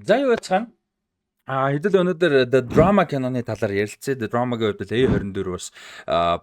За, юу яцгаана? Хэдүүл өнөөдөр The Drama киноны талаар ярилцъя. The Drama-гийн хувьд бол A24 бас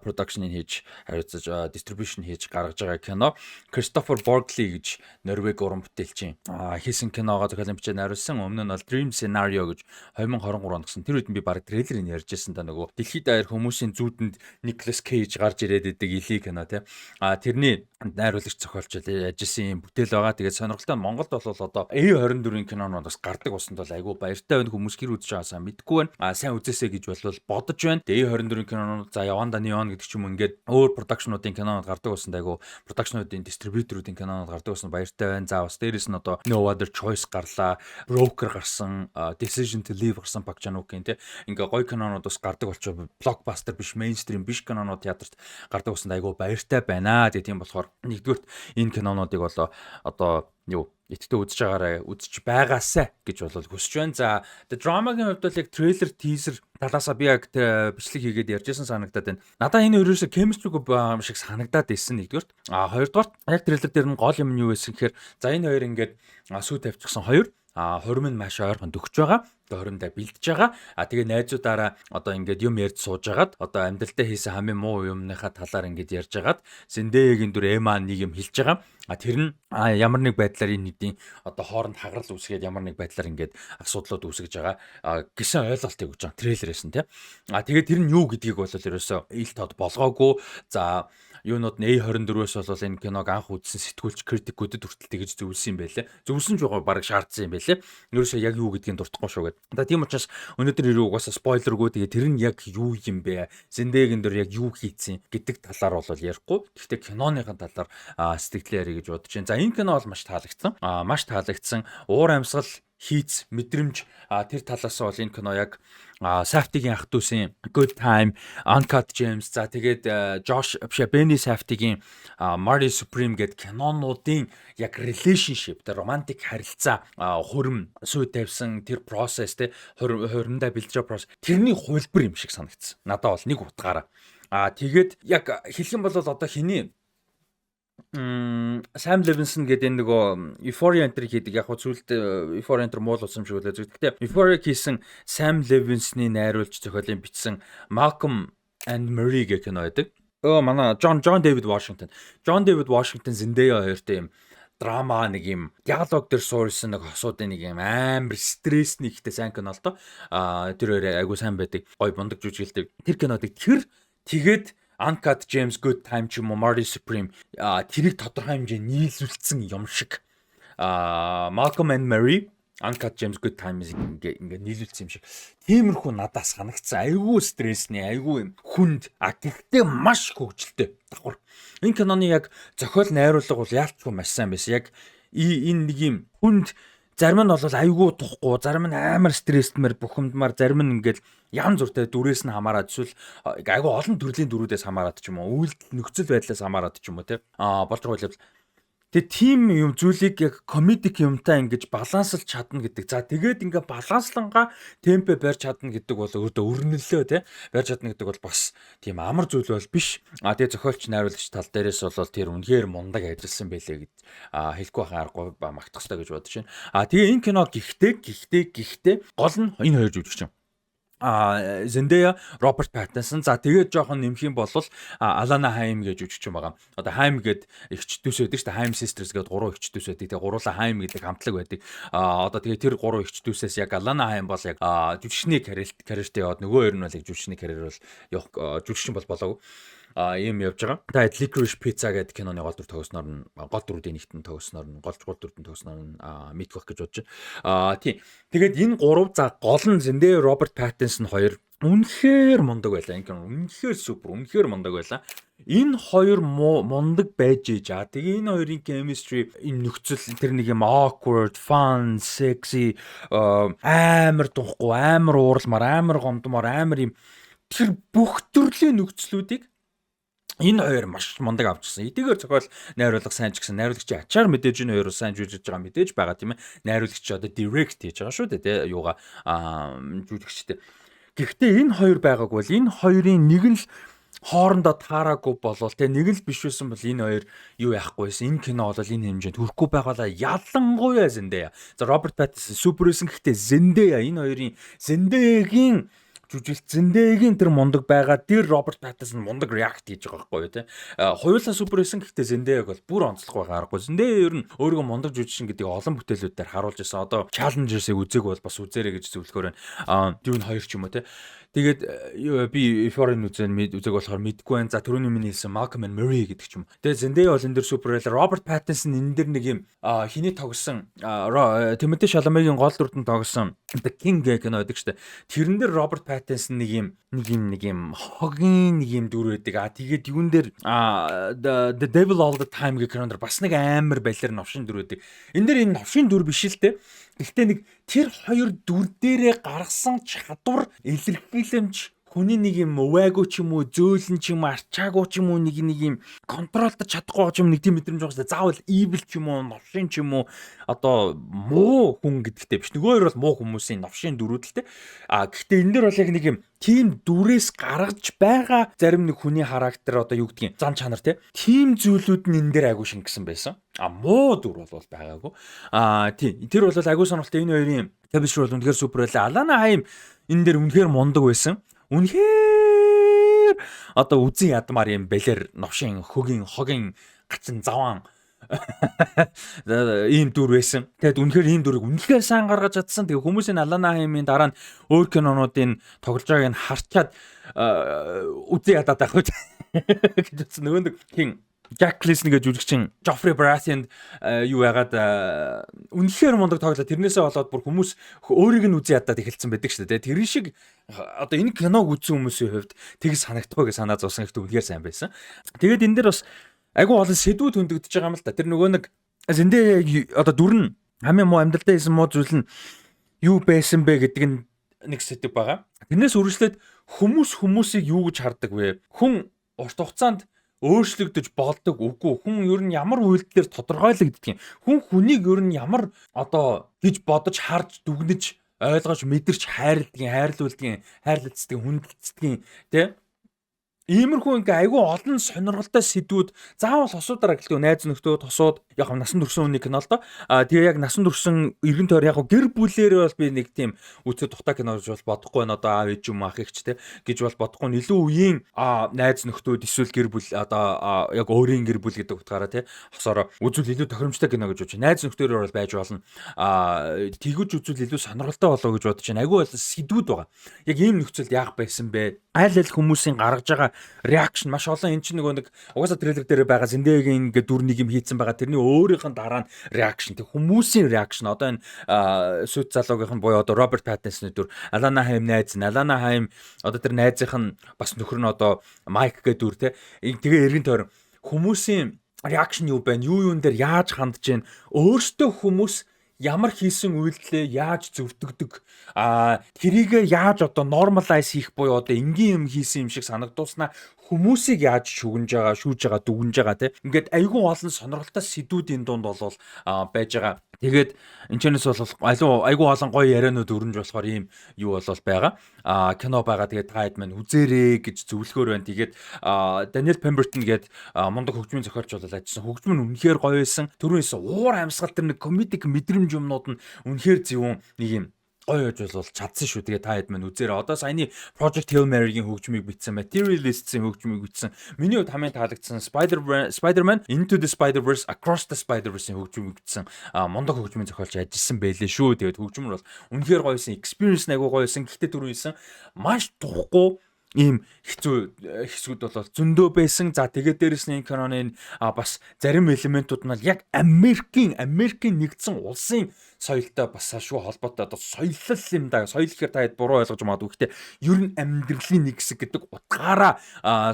production-ыг хийж, хариуцаж, distribution хийж гаргаж байгаа кино. Kristoffer Borgli гэж Норвег уран бүтээлчийн хийсэн киногоо зохиолын бичээд найруулсан. Өмнө нь бол Dream Scenario гэж 2023 онд гисэн. Тэр үед би баг трейлерыг ярьж байсан да, нөгөө дэлхийд даяар хүмүүсийн зүүдэнд Nicolas Cage гарч ирээд идэг илий кино, тий. Тэрний найруулагч, зохиолч ажилласан юм бүтээл байгаа. Тэгээд сонирхолтой нь Монголд бол одоо A24-ийн кинонууд бас гардаг болсон бол айгүй баяртай байна. Хүмүүс хэр үзэж байгаасаа мэдэхгүй байна. Сайн үзээсэй гэж болвол бодож байна. A24-ийн кинонууд, за, Яванда Neon гэдэг ч юм уу, ингээд өөр production уудын кинонууд гардаг болсон, айгүй production уудын, distributor уудын кинонууд гардаг болсон баяртай байна. За, бас дээрэс нь одоо No Other Choice гарлаа, Broker гарсан, Decision to Leave гарсан Park Chan-wook-ийн, тий. Ингээ гоё кинонууд бас гардаг болчихоо, blockbuster биш, mainstream биш кинонууд театрт гардаг болсон айгүй баяртай байна. Тэгээ тийм болохоор нэгдүгээрт энэ кинонуудыг болоо одоо юу идэвхтэй үзэж байгаарай, үзэж байгаасай гэж бол хүсэж байна. За, The Drama-гийн хувьд бол яг трейлер, teaser талаасаа би яг бичлэг хийгээд ярьжсэн санагдаад байна. Надаа энэ ерөөсө chemistry-гүй байгаа юм шиг санагдаад ирсэн нэгдүгээрт. Хоёрдугаарт яг трейлер дээр нь гол юм нь юу байсан гэхээр, за, энэ хоёр ингээд сүү тавьчихсан хоёр хурим нь маш ойрхон дөхөж байгаа. Тэгээ хуримдаа бэлдэж байгаа. Тэгээ найзуудаараа одоо ингээд юм ярьж сууж агаад, одоо амьдралдаа хийсэн хамгийн муу юмныхаа талаар ингээд ярьж агаад, Зендеягийн дүр Эма нэг юм хэлж байгаа. Тэр нь ямар нэг байдлаар энэ хэдийн одоо хооронд хагарал үүсгээд, ямар нэг байдлаар ингээд асуудлууд үүсгэж байгаа гэсэн ойлголтыг өгч байгаа трейлерээс нь, тий. Тэгээд тэр нь юу гэдгийг бол ерөөсөө ил тод болгоогүй. За, юунууд нь A24-өөс бол энэ киног анх үзсэн сэтгүүлч critic үүдэд хүртэл тэгж зөвлөсөн юм байлээ. Зөвлөсөн ч байгаа, бараг шаардсан юм байлээ. Ерөөсөө яг юу гэдгийг дуртахгүй шүү гэдэг. За, тийм учраас өнөөдөр ирүү угаасаа spoiler гүй, тэгээ тэр нь яг юу юм бэ? Зендегийн дөр яг юу хийцэн гэдэг талаар бол ярихгүй. Гэхдээ киноныхын талаар сэтгэлээ ярих гэж бодож байна. За, энэ кино бол маш таалагдсан. Маш таалагдсан. Уур амьсгал, хийц, мэдрэмж, тэр талаас бол энэ кино яг Safdie-гийн ах дүүсийн Good Time, Uncut Gems, за, тэгээд Josh биш, Benny Safdie-гийн Marty Supreme гэдэг кинонуудын яг relationship, тэр романтик харилцаа, хурим сүй тавьсан тэр process, те, хуримдаа бэлдэж байгаа process, тэрний хувилбар юм шиг санагдсан. Надад бол нэг утгаараа. Тэгээд яг хэлэх юм бол одоо хиний Sam Levinson гэдэг энэ нөгөө Euphoria enter хийдэг, яг хөө зүйлд Euphoria enter муулсан юм шиг үлээ. Гэхдээ Euphoria хийсэн Sam Levinson-ы найруулж, зохиолын бичсэн Malcolm and Marie гэх кино байдаг. Манай John David Washington. John David Washington, Zendaya хоёртой юм драма, нэг юм диалог дээр суурилсан, нэг хосуудын нэг юм амар стрессний ихтэй сайн кино л доо. Тэр хоёр айгу сайн байдаг. Гой мундаг жүжиглдэг. Тэр кинодыг тэр тэгээд Uncut Gems, Good Time ч юм уу, Marty Supreme, тэрийг тодорхой хэмжээ нийлүүлсэн юм шиг. Malcolm and Marie, Uncut Gems, Good Time ингээ нийлүүлсэн юм шиг. Тиймэрхүү надаас санагдсан. Айгүй стрессний, айгүй юм хүнд. Гэхдээ маш хөгжилтэй. Давхар. Энэ киноны яг зохиол, найруулга бол яалтчгүй маш сайн байсан. Яг энэ нэг юм хүнд, зарим нь бол айгүй тухгүй, зарим нь амар стресстмэр, бухимдмаар, зарим нь ингээл янз бүртэй дүрээс нь хамаарат, эсвэл айгүй олон төрлийн дүрүүдээс хамаарат ч юм уу, үйлдэл нөхцөл байдлаас хамаарат ч юм уу, те, болж байгаа үйл явдал. Тэгээ тийм юм зүйлийг яг comedic юмтай ингэж balance лж чадна гэдэг. За, тэгээд ингээ balance лангаа темпэ барьж чадна гэдэг бол өөртөө өрнөлөө, те, барьж чадна гэдэг бол бас тийм амар зүйл бол биш. Тэгээ зохиолч, найруулагч тал дээрээс бол тэр үнэхээр мундаг ажилласан байлээ гэж хэлэхгүй байхын аргагүй, магтах хэрэгтэй гэж бодож байна. Тэгээ энэ кино гэхдээ гол нь энэ хоёр жүжигчин Зендея, Роберт Паттинсон. За, тэгээд жоохон нэмэх юм бол Алана Хайм гэж жүжигчин байгаа. Одоо Хайм гээд эгч дүүс байдаг шүү дээ. Haim Sisters гээд гурван эгч дүүс байдаг. Тэгээ гуруула Хайм гэдэг хамтлаг байдаг. Одоо тэгээ тэр гурван эгч дүүсээс яг Алана Хайм бол яг жүжигчний карьертэй яваад, нөгөө хоёр нь бол яг жүжигчний карьер бол явах, жүжигчин бол болоогүй ийм явж байгаа. Та Licorice Pizza гэдэг киноны гол дүр тогсноор нь, гол дүрүүдийн нэгтэн тогсноор нь, гол гол дүрдэн тогсноор нь мэдэх байх гэж бодож байна. Тийм. Тэгээд энэ гурав, за, гол нь Зендея, Роберт Паттинсон хоёр үнэхээр мундаг байлаа. Энэ кино үнэхээр супер, үнэхээр мундаг байлаа. Энэ хоёр мундаг байж ээж аа. Тэгээ энэ хоёрын chemistry, энэ нөхцөл, тэр нэг юм awkward, fun, sexy, амар тухгүй, амар уурламар, амар гомдмоор, амар юм тэр бүх төрлийн нөхцлүүдийг энэ хоёр маш мундаг авчихсан. Эдгээр зохиол, найруулга сайн ч гэсэн найруулагчийн ачаар мэдээж энэ хоёр сайн жүжиглэж байгаа мэдээж байгаа, тийм ээ. Найруулагч одоо direct хийж байгаа шүү дээ, тий, юугаа, жүжигчтэй. Гэхдээ энэ хоёр байгааг бол энэ хоёрын нэг нь л Хоорондоо таараагүй болвол те, нэг л биш байсан бол энэ хоёр юу яахгүй байсан. Энэ кино бол энэ хэмжээнд хүрэхгүй байгаалаа. Ялангуяа Зендая. За, Роберт Паттинсон супер байсан, гэхдээ Зендая, энэ хоёрын, Зендаягийн жүжиглэлт, Зендаягийн тэр мундаг байгаа тэр Роберт Паттинсон мундаг react хийж байгаа байхгүй юу те. Хоёулаа супер байсан, гэхдээ Зендаяг бол бүр онцлох байгаа аргагүй. Зендая ер нь өөрийгөө мундаг жүжигчин гэдгийг олон бүтээлүүдээр харуулж байсан. Одоо Challengers-ыг үзег бол бас үзээрэй гэж зөвлөхөөр байна. Dune 2 ч юм уу те. Тэгээд би Euphoria-н үзэн үзег болохоор мэдгүй байна. За, түрүүний миний хэлсэн Malcolm and Marie гэдэг ч юм. Тэгээд Zendaya бол энэ дэр супер байла. Роберт Паттинсон энэ дэр нэг юм хиний тогсон, Тимоти Шаламегийн гол дүрдэн тогсон The King гэх кино байдаг штэ. Тэрэн дээр Роберт Паттинсон нэг юм хогийн нэг юм дүр байдаг. А тэгээд юун дээр, The Devil All the Time гэх кинон дээр бас нэг амар балер новшин дүр байдаг. Энэ дээр энэ новшин дүр биш л дээ. Гэхдээ нэг тэр хоёр дүр дээрээ гаргасан чадвар, илэрхийлэмж, хүний нэг юм увайгүй ч юм уу, зөөлөн ч юм уу, арчаагүй ч юм уу, нэг юм control дож чадахгүй ч юм, нэг тийм мэдрэмж байгаа шүү дээ. Заавал evil ч юм уу, новшин ч юм уу, одоо муу хүн гэдэгтэй биш. Нөгөө хоёр бол муу хүмүүсийн новшин дүрүүд л те. А гэхдээ энэ дэр бол яг нэг юм тийм дүрээс гаргаж байгаа зарим нэг хүний характер, одоо юу гэдгийг, зан чанар те. Тийм зүйлүүд нь энэ дээр айгуу шингэсэн байсан. А муу дүр бол байгаагүй. А тий, тэр бол айгуу сонирхолтой, энэ хоёрын chemistry бол үнэхээр супер байлаа. Алана Хайм энэ дээр үнэхээр мундаг байсан. Үнэхээр одоо үзэн ядмаар юм бэлэр новшин хөгийн хогийн гачин заваан ийм дүр байсан. Тэгэд үнэхээр ийм дүрийг үнэхээр сайн гаргаж чадсан. Тэгээ хүмүүсийн Алана Хаймын дараа нь өөр кинонуудын тоглож байгааг нь харчаад үзэн ядаад байх үү гэж бодсон. Нөгөө нэг хин Jack Gleeson гэж жүжигчин Joffrey Baratheon юу яагаад үнэхээр мундаг тоглоо. Тэрнээсээ болоод бүр хүмүүс өөрийг нь үзэн ядаад эхэлсэн байдаг шүү дээ. Тэр шиг одоо энэ киног үзсэн хүмүүсийн хувьд тэг санагдахгүй гэж санаа зовсон, ихтэй үнэхээр сайн байсан. Тэгээд энэ дээр бас айгүй олон сэдвүүд хөндөгдөж байгаа юм л та. Тэр нөгөө нэг зэндээ одоо дүр нь хамгийн муу амьдралдаа хийсэн муу зүйл нь юу байсан бэ гэдэг нь нэг сэдв байгаа. Тэрнээс үргэлжлээд хүмүүс хүмүүсийг юу гэж хардаг вэ? Хүн урт хугацаанд өөрчлөгдөж болдог үгүй, хүн ер нь ямар үйлдэлээр тодорхойлогддог юм, хүн хүнийг ер нь ямар одоо гэж бодож, харж, дүгнэж, ойлгож, мэдэрч хайрладгийн, хайрлуулдгийн, хайрлалцдаг, хүндэлцдэг тий. Иймэрхүү ингээ айгүй олон сонирхолтой сэдвүүд, заавал хосуудаараа гэлтгүй, найз нөхдөө тосууд, яг насан турсан хүний кино л доо. А тэгээ яг насан турсан эргэн тойр, яг гэр бүлээрээ бол би нэг тийм үзэх тухтай кино гэж бол бодохгүй байна. Одоо аав ээж юм, ах эгч те гэж бол бодохгүй. Илүү үеийн найз нөхдүүд эсвэл гэр бүл, одоо яг өөрийн гэр бүл гэдэг утгаараа те, хосоороо үзвэл илүү тохиромжтой кино гэж бодож байна. Найз нөхдөөрөө бол байж болно. Тэгэж үзвэл илүү сонирхолтой болоо гэж бодож байна. Айгүй бол сэдвүүд байгаа. Яг ийм нөхцөлд яах байсан бэ? Аль аль хүмүүсийн гаргаж байгаа reaction маш олон. Энэ чинь нөгөө нэг угаасаа трейлер дээр байгаа Зендаягийн ингээ дүр нэг юм хийцэн байгаа. Тэрний өөрийнх нь дараа нь reaction, тэг хүмүүсийн reaction, одоо энэ сүйт залуугийнх нь буюу одоо Роберт Паттинсны дүр, Алана Хайм найз нь, Алана Хайм одоо тэр найзынх нь бас нөхөр нь одоо Майк гэдэг дүр те. Тэгээ эргэн тойрон хүмүүсийн reaction юу байна? Юу юун дээр яаж хандж гин? Өөртөө хүмүүс ямар хийсэн үйлдэлээ яаж зөвтгдөг, тэрийгэ яаж одоо normalize хийх буюу одоо энгийн юм хийсэн юм шиг санагдуулснаа хүмүүсийг яаж шүгэнж байгаа, шүүж байгаа, дүгнж байгаа те. Ингээд айгүй олон сонирхолтой сэдвүүдийн дунд болвол байж байгаа. Тэгээд энэ чэнэс бол айгүй олон гоё яриануд өрнөж болохоор ийм юу болол байгаа. Кино байгаа. Тэгээд та хэд маань үзээрэй гэж зөвлөхөөр байна. Тэгээд Даниэл Пембертон гээд мундаг хөгжмийн зохиолч бол ажилласан. Хөгжим нь үнэхээр гоё байсан. Түрүүнээс уур амьсгал, тэр нэг comedic мэдрэмж юмнууд нь үнэхээр зөвүүн нэг юм гоё яж бол чадсан шүү. Тэгээ та хэд маань үзээрэй. Одоо саяны Project Hail Mary-гийн хөгжмийг бичсэн, Materialists-ийн хөгжмийг бичсэн. Миний хувьд хамгийн таалагдсан Spider-Man Into the Spider-Verse, Across the Spider-Verse-ийн хөгжмийг бичсэн мундаг хөгжмийн зохиолч ажилласан байлээ шүү. Тэгээд хөгжим нь бол үнэхээр гоё байсан. Experience айгуу гоё байсан. Гэхдээ түрүү хэлсэн маш тухгүй ийм хэцүү хэсгүүд бол зөндөө байсан. За, тэгээд дээрэс нь энэ киноны бас зарим элементүүд нь бол яг Америкийн нэгдсэн улсын соёлтой бас салшгүй холбоотой, одоо соёлол юм да. Соёл гэхээр та хэд буруу ойлгож магадгүй. Гэхдээ ер нь амьдралын нэг хэсэг гэдэг утгаараа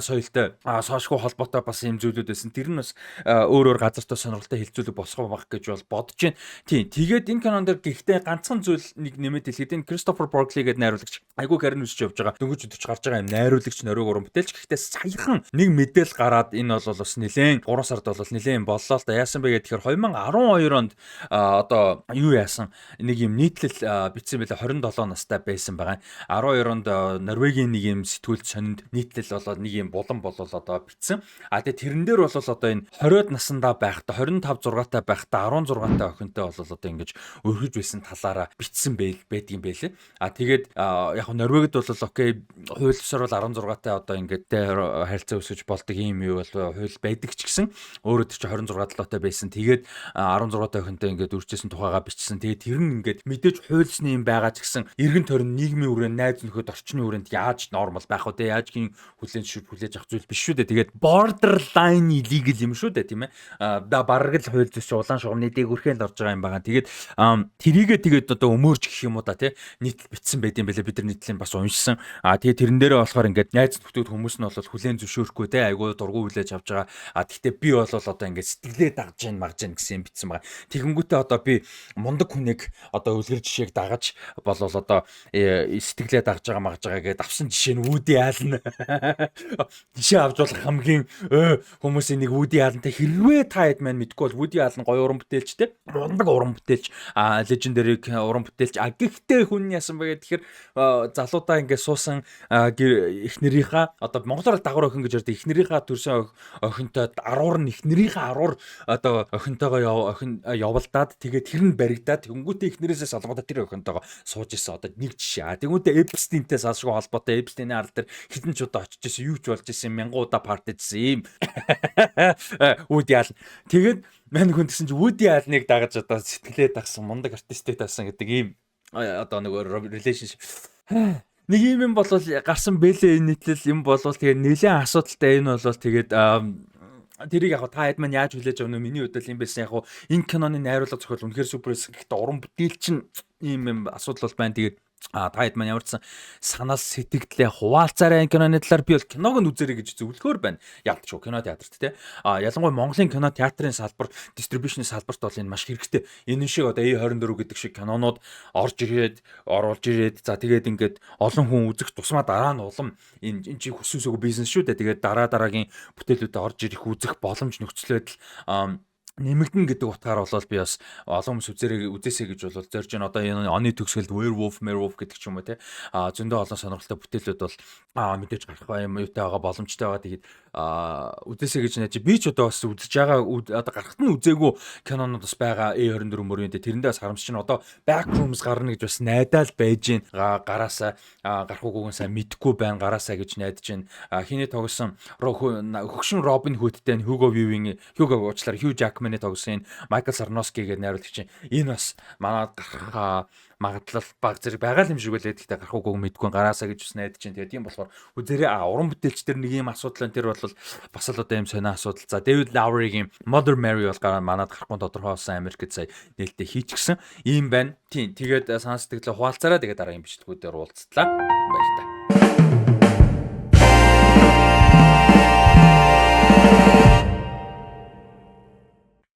соёлтой салшгүй холбоотой бас ийм зүйлүүд байсан. Тэр нь бас өөр өөр газартай сонирхолтой хэлцүүлэг босгох байх гэж бол бодож байна. Тийм. Тэгээд энэ кинон дээр гэхдээ ганцхан зүйл нэг нэмэт хэлэхэд, энэ Кристофер Боргли гэдэг найруулагч айгүй карьер өсөж явж байгаа. Дөнгөж өдөрч гарч байгаа юм найруулагч, нөрөөг уран бүтээлч. Гэхдээ саяхан нэг мэдээл гараад энэ бол бас нэлээд 3 сард бол нэлээд боллоо л да. Яасан бэ гэхээр 2012 онд одоо юу юу яасан, нэг юм нийтлэл бичсэн байлаа, 27 настай байсан байгаа. 12 онд Норвегийн нэг юм сэтгүүл сонинд нийтлэл болоод нэг юм булан болол одоо бичсэн. А тэгээ тэрэн дээр бол одоо энэ 20-од насандаа байхдаа, 25 6-тай байхдаа 16-тай охинтой бол одоо ингэж өргөж байсан талаараа бичсэн байдгийн байлээ. А тэгээд яг Норвегид бол okay, хууль ёсоор бол 16-тай одоо ингээд харилцаа үүсгэж болдог юм юу бол хууль байдаг ч гэсэн өөрөө тэр чинь 26 7-тай байсан. Тэгээд 16 тай охинтой ингээд үржижсэн тухайгаа бичсэн. Тэгээд тэр нь ингээд мэдээж хуульсны юм байгаа ч гэсэн эргэн тойрон, нийгмийн хүрээнд, найз нөхөд, орчны хүрээнд яаж normal байх вэ? Яаж гин хүлээн зөвшөөрч хүлээж авах зүйл биш шүү дээ. Тэгээд borderline illegal юм шүү дээ, тийм ээ. Да бараг л хууль зүйн улаан шугамны дээгүрхэн л орж байгаа юм байгаа. Тэгээд тэрийгээ тэгээд одоо өмөөрч гэх юм уу да, тий, нийтлэл бичсэн байт юм байлээ. Бид нар нийтлэлийг бас уншсан. А тэгээд тэрэн дээрээ болохоор ингээд найз нөхдөд хүмүүс нь бол хүлээн зөвшөөрөхгүй те, айгуу дургу хүлээж авч байгаа. А тэгтээ би бол одоо ингээд сэтгэлээ дагж гин магж гин гэсэн юм бичсэн байгаа. Тэгэнгүүтээ одоо би мундаг хүнийг одоо үлгэр жишээг дагаж болвол одоо сэтгэлээ дагж байгаа магж байгаа гэдээ авсан жишээ нь Woody Allen. Жишээ авч болох хамгийн хүмүүсийн нэг Woody Allen-тай. Хэрвээ та хэд маань мэдгүй бол Woody Allen гоё уран бүтээлчтэй, мундаг уран бүтээлч, legendary уран бүтээлч. А гэхдээ хүн яасан бэ гэхээр залуудаа ингээд суусан эхнэрийнхаа, одоо монголоор дагавар охин гэж ярьдаг, эхнэрийнхаа төрсөн охинтой, аруур нь эхнэрийнхаа аруур одоо охинтойгоо охин явалдаад, тэгээд тэр нь баригдаад, тэгэнгүүтээ эхнэрээсээ солонгодоо тэр охинтойгоо сууж исэн, одоо нэг жишээ. А тэгэнгүүтээ Epstein-тэй салшгүй холбоотой, Epstein-ийн арал дээр хэдэн ч удаа очиж исэн, юу ч болж исэн, мянган удаа party жсэн ийм Woody Allen. Тэгээд мань хүн гэсэн чи Woody Allen-ыг дагаж одоо сэтгэлээ дагсан мундаг артисттэй таасан гэдэг ийм одоо нөгөө relationship нэг юм юм бол гарсан бэлээ. Энэ нийтлэл юм болвол тэгээд нэлээд асуудалтай. Энэ бол тэгээд тэрийг яг та хэд маань яаж хүлээж авах нь, миний хувьд л юм байсан. Яг энэ киноны найруулга, зохиол үнэхээр супер байсан. Гэхдээ уран бүтээл чинь ийм юм асуудал бол байна. Тэгээд та хэд маань ямар ч сан санал сэтгэлдээ хуваалцаарай энэ киноны талаар. Би бол киног нь үзээрэй гэж зөвлөхөөр байна. Ялтч кино театрт те. Ялангуяа Монголын кино театрын салбар, distribution салбарт бол энэ маш хэрэгтэй. Энэ шиг одоо A24 гэдэг шиг кинонууд орж ирээд, оруулж ирээд, за тэгээд ингээд олон хүн үзэх тусмаа дараа нь улам энэ чи хүсүүсээгөө бизнес шүү дээ. Тэгээд дараа дараагийн бүтээлүүдэд орж ирэх, үзэх боломж, нөхцөл байдал нэмэгдэн гэдэг утгаар болол би бас олон хүмүүс үзээрэй, үзээсэй гэж бол зорж байна. Одоо энэ оны төгсгөлд Werewolf, Werewolf гэдэг ч юм уу те. Зөндөө олон сонирхолтой бүтээлүүд бол мэдээж гарах юм юутай байгаа, боломжтой байгаа. Тэгээд үзээсэй гэж найж, би ч одоо бас үзэж байгаа, одоо гарахт нь үзээгүй кинонууд бас байгаа A24 мөрийн те. Тэрэндээ бас харамсч байна. Одоо Backrooms гарна гэж бас найдаал байж гин, гараасаа гарах уугүй сайн мэдэхгүй байна. Гараасаа гэж найдаж байна. Хиний тоглосон, хөгшин Робин Hood-тэй Hugo Weaving, Hugo уучлаарай, Hugh Jackman-ы тоглосон Майкл Сарноски гэдэг найруулагч чинь энэ бас манад гарах магадлал баг зэрэг байгаа юм шиг байлээ. Гэхдээ гарах уугүй мэдгүй, гараасаа гэж бас найдаж чинь. Тэгээд тийм болохоор үзээрэй. Уран бүтээлч тэр нэг юм асуудал энэ тэр бол бас л одоо юм сонио асуудал. За, David Lowery-гийн Mother Mary бол гараа манад гарахгүй тодорхой болсон, Америкт сая нээлттэй хийчихсэн. Ийм байна. Тийм. Тэгээд санаа сэтгэлээ хуваалцаарай. Тэгээд дараагийн бичлэгүүдээр уулзтлаа. Баяртай.